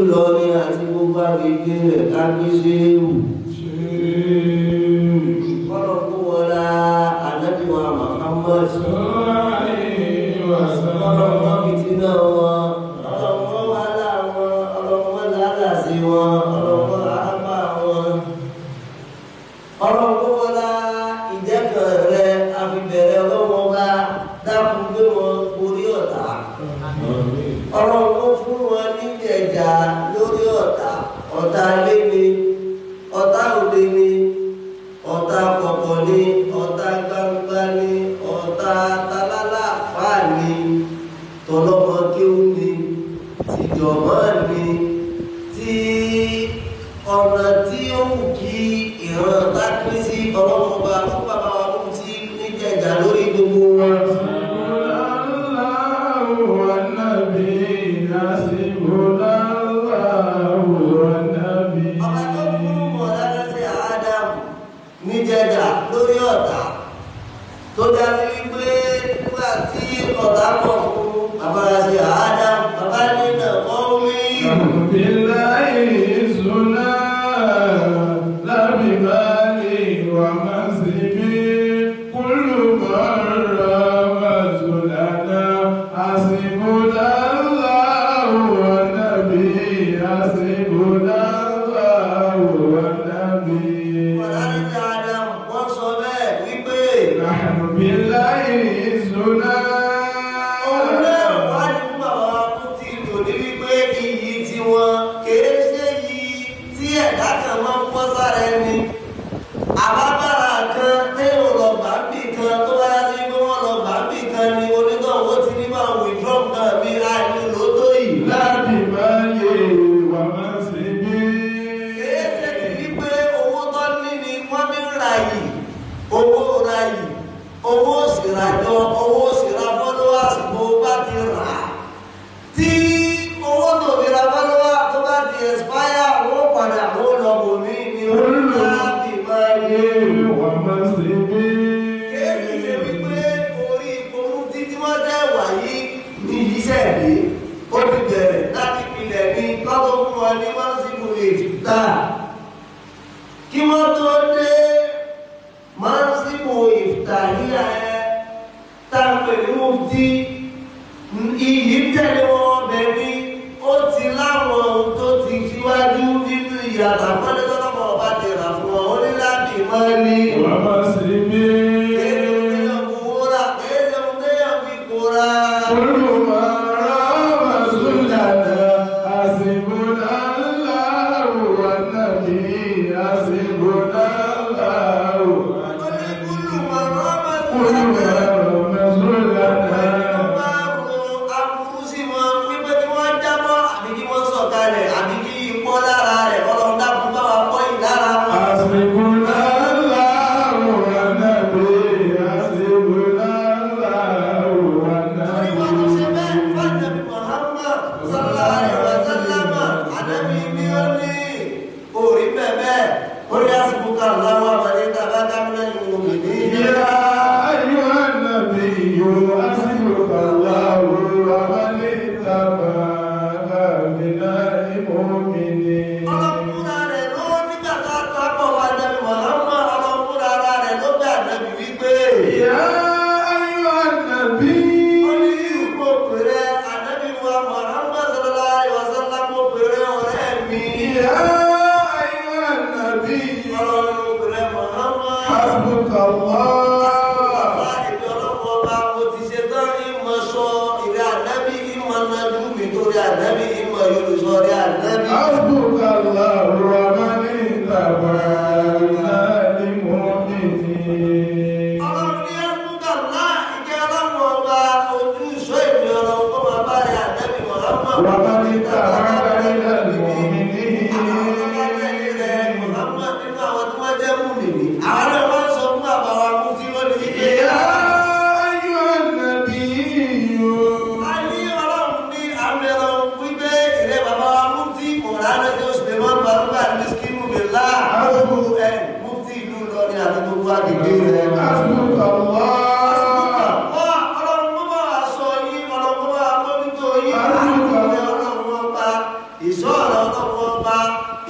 Ìlọrin àti gbogbo agbègbè rẹ̀ ká gbé ṣéwù. Kọ́lọ̀ kó wọlá Ànábì wa Muhammad. Kọ́lọ̀ mọ́ fìtínà wọn, kọ́lọ̀ mọ́ wàhálà wọn, kọ́lọ̀ mọ́ làálàá sí wọn, kọ́lọ̀ mọ́ àhábà wọn. Kọ́lọ̀ kó wọlá ìjẹ́kàn rẹ̀ àfibẹ̀rẹ̀ ọlọ́wọ́ bá dákun gbé wọn borí ọ̀tá. Ọlọ́run kó fún wọn ní ẹ̀jà lórí ọ̀tá, ọ̀tá ilé ni, ọ̀tá òde ni, ọ̀tá kọ̀kọ̀ ni, ọ̀tá gbangba ni, ọ̀tá találà fáà ni, tọlọ́mọ kéwú ni, tìjọ̀mọ́ ni, tí ọ̀nà tí ó wù kí ìran tá pín sí ọlọ́run ọba fún bàbá wa ló ti ní jẹjà lórí gbogbo wọn. Ọba tó fún mọ̀lára sí Ádámù ní jẹjà lórí ọ̀tá tó dájú wípé nígbà tí ọ̀tá pọ̀ fún bàbá sí Ádámù, bàbá nínà kọ́ mí. Mọ̀lára sí Ádámù wọ́n sọ bẹ́ẹ̀ wípé òun náà wá ní fún bàbá wa kú ti tò ní wípé iyì tiwọn kìí ṣe yìí tí ẹ̀dá kan máa ń pọ́ sára ẹni. Àbábára kan téèyàn lọ gbà ń bì kan tó bá yá sí pé wọ́n lọ gbà ń bì kan ni onítọ̀hún ó ti ní máa withdraw nǹkan mi àìní lótó yìí. Kìí ṣe ti wípé owó tó ní ni wọ́n fi ń ra yìí, owó ra yìí, owó sì rajọ, owó sì ra followers bó bá ti rà á. Tí owó tó fi ra followers tó bá ti expire, wọ́n padà wọ́n lọ bò mí ni ó láti máa yé. Kéèkì ṣe wípé orí ipò mufti tí wọ́n tẹ́ wà yìí ní iṣẹ́ ìdí. Ó ti bẹ̀rẹ̀ láti pilẹ̀ ní kọ́tọ́ fún wọn ní wọ́n sì kò lè tà. Kí wọ́n tó dé mọ́síkò ìfìtàníyà ẹ tá a pè ní mufti, iyì tẹ̀lé wọn bẹ̀ ní ó ti láwọn ohun tó ti síwájú nínú ìyàtọ̀ àpọ́nlé tọ́lọ́mọ ọba ti rà fún wọn, ó ní láti máa ní. Kéde ohun téèyàn fowó rà, kéde ohun téèyàn fi kó ra. Ó ní kúlù màmá máa ń lọ. Ẹni tó bá ro aburú sí wọn wípé kí wọ́n jábọ́ àbí kí wọ́n sọ̀kalẹ̀ àbí kí ipọ́ lára rẹ̀ kọ́lọ́ ń dákun bá wa kọ́ ìdára wọn. Torí wọ́n tún ṣe bẹ́ẹ̀ fún Muhammad sallallahu alaihi wa sallam, ànábì ní ó ní orí bẹ́ẹ̀ ó ní àsìkò kan láwọn àmàlẹ́ tàbá kámílẹ̀ ní òmìnir. يا أيها النبي حسبك الله ومن اتبعك من المؤمنين. Ọlọ́run rẹ̀ ló nígbà tá a tábọ̀ wá ànábì Muhammad, ọlọ́run ara rẹ̀ ló bẹ̀ ànábì wípé. يا أيها النبي Ó ní mo pèrè ànábì wa Muhammad sallallahu alaihi wa sallam, mo pèrè ọ̀rẹ́ mi. يا أيها النبي Ọlọ́run mo pèrè Muhammad. حسبك الله. Bàbá èmi ọlọ́run ọba mo ti ṣe tán ìmọ̀ sọ ìrẹ́ ànábì ìmọ̀ nájú mi torí ànábì ìmọ̀ yorùsọ rẹ̀ ànábì. حسبك الله ومن اتبعك من المؤمنين. Ọlọ́run ní ẹ̀kúkà ńlá ìjẹ́ ọlọ́run ọba ojú ìṣọ́ èmi ọlọ́run kó máa bá rẹ̀ ànábì Muhammad. ومن اتبعك من المؤمنين. Àwọn tó bá tẹ̀lé rẹ̀ Muhammad nínú àwọn tí wọ́n jẹ́ mùmìnì. Àwọn náà wọ́n sọ fún bàbá wa mú tí wọ́n ní wípé. يا أيها النبي A ní ọlọ́run ní àmì ọlọ́run wípé ìrẹ́ bàbá wa mú Ìṣọ́ rẹ̀ Ọlọ́run ọba,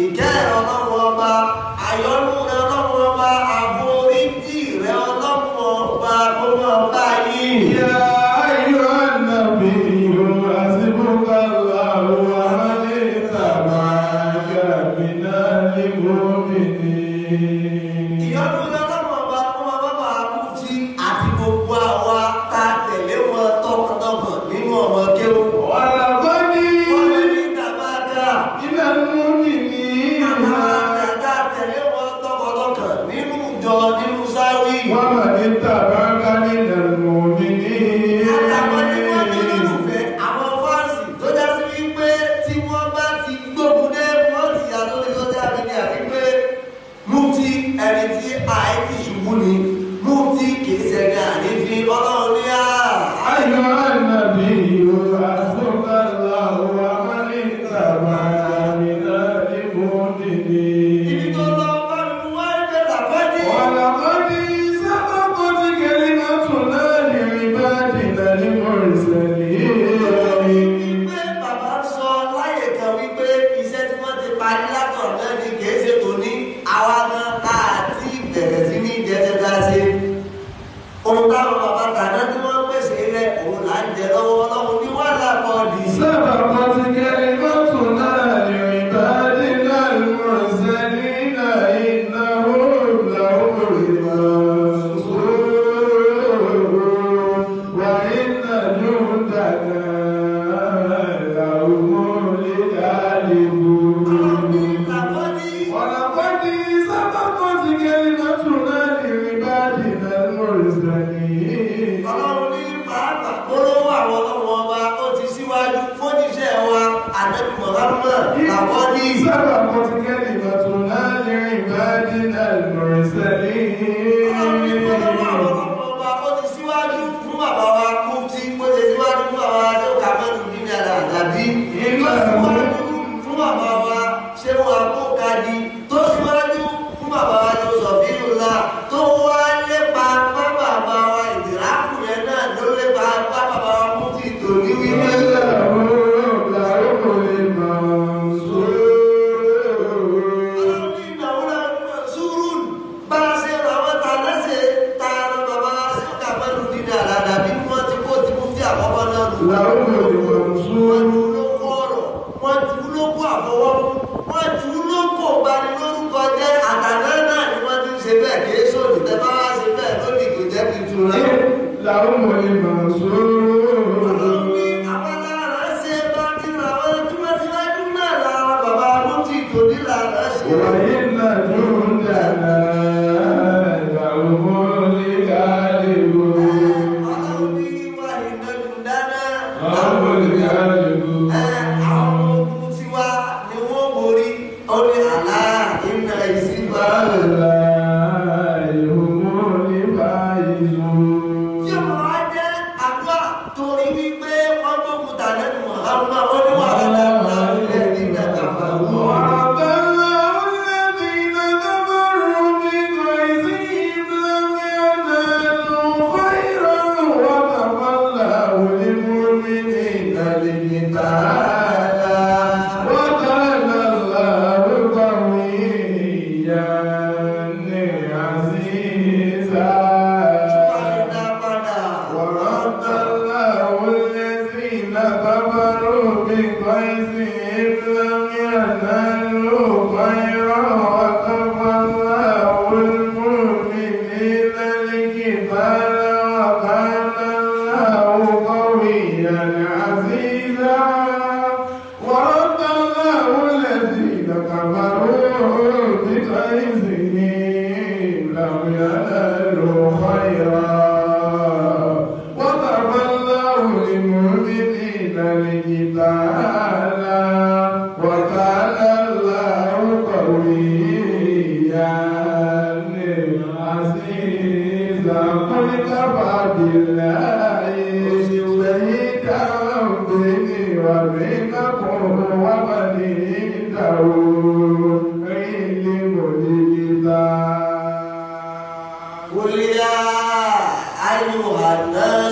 ìkẹ́ rẹ̀ Ọlọ́run ọba, àyọ́nú rẹ̀ Ọlọ́run ọba, àforíjì rẹ̀ Ọlọ́run ọba kó máa bá yín. يا أيها النبي حسبك الله ومن اتبعك من المؤمنين. Ìyọ́nú rẹ̀ Ọlọ́run ọba kó máa bá bàbá Mufti àti gbogbo àwa tá a tẹ̀lé wọn tọkàntọkàn nínú ọmọ kéwú. ولقد Wọ́n ní tàbákà. من المؤمنين Àwọn àgbà tẹ̀lé wọn tọkàntọkàn nínú ìjọ nínú sáwì. ومن اتبعك من المؤمنين. Àtàwọn tí wọ́n ní lólùfẹ́ àwọn fáǹsì tó já sí wípé tí wọ́n bá ti gbógun dé wọ́n ti yà lórí social media wípé Mufti ẹni tí àìtì ṣubú ni, Mufti kìí ṣẹ̀dá àrífín Ọlọ́run ní à. أيها النبي حسبك الله ومن اتبعك من Ibi المؤمنين. tó lọ bá mi wá ń bẹ̀ làbájì. ولقد سبقت كلمتنا لعبادنا المرسلين. Wípé bàbá sọ láyè kan wípé iṣẹ́ tí wọ́n ti parí látọ̀ náà ni kìí ṣe tòní, àwa gan àti bẹ̀rẹ̀ sí ní jẹ́jẹ́ dá ṣe. Ohun táwọn bàbá tàná tí wọ́n pèsè ilẹ̀ òun là ń jẹ lọ́wọ́ Ọlọ́run ní wàhálà kan dì. سبقت كلمتنا لعبادنا المرسلين إنهم لهم المنصورون وإن جندنا لهم الغالبون. ولقد سبقت كلمتنا لعبادنا المرسلين. Ọlọ́run ní pàápàá polówó àwọn ọlọ́run ọba ó ti síwájú fóníṣẹ́ wa Ànábì Muhammad làwọn ní. سبقت كلمتنا لعبادنا المرسلين. Ọlọ́run ní polówó àwọn ọlọ́run ọba ó ti síwájú fún bàbá wa Mufti, ó ti síwájú fún bàbá wa tó kàmọ́lù nínú àdàbí, tó síwájú fún bàbá wa Ṣéwù Abúkadì, tó síwájú fún bàbá wa tó Sọ̀fíùlà, tó wá lépa bá bàbá wa ìdìrákù yẹn náà ló lépa bá bàbá wa Mufti tòní wípé. إنهم لهم المنصورون. لهم المنصورون. لهم المنصورون. وإن جندنا لهم الغالبون. لهم الغالبون. Àwọn ogun tiwa ni wọ́n borí, ó ní àlá ìnà ìsìnbá. الله هم الفائزون. Tí ó máa jẹ́ àdúrà torí wípé wọ́n gbógun tà lẹ́nu Muhammad, wọ́n ní wàhálà láàrin nígbà kàfàrú. وعد الله الذين كفروا بغيظهم لم ينالوا خيرا وكفى الله المؤمنين القتال وكان الله قويا عزيزا. Padà padà. ورد الله الذين كفروا بغيظهم لم ينالوا خيرا وكفى الله المؤمنين القتال وكان الله قويا عزيزا. ورد الله الذين كفروا بغيظهم لم ينالوا خيرا وكفى الله المؤمنين القتال وكان الله قويا عزيزا. قل كفى بالله شهيدا بيني وبينكم ومن عنده علم الكتاب. قل يا أيها الناس.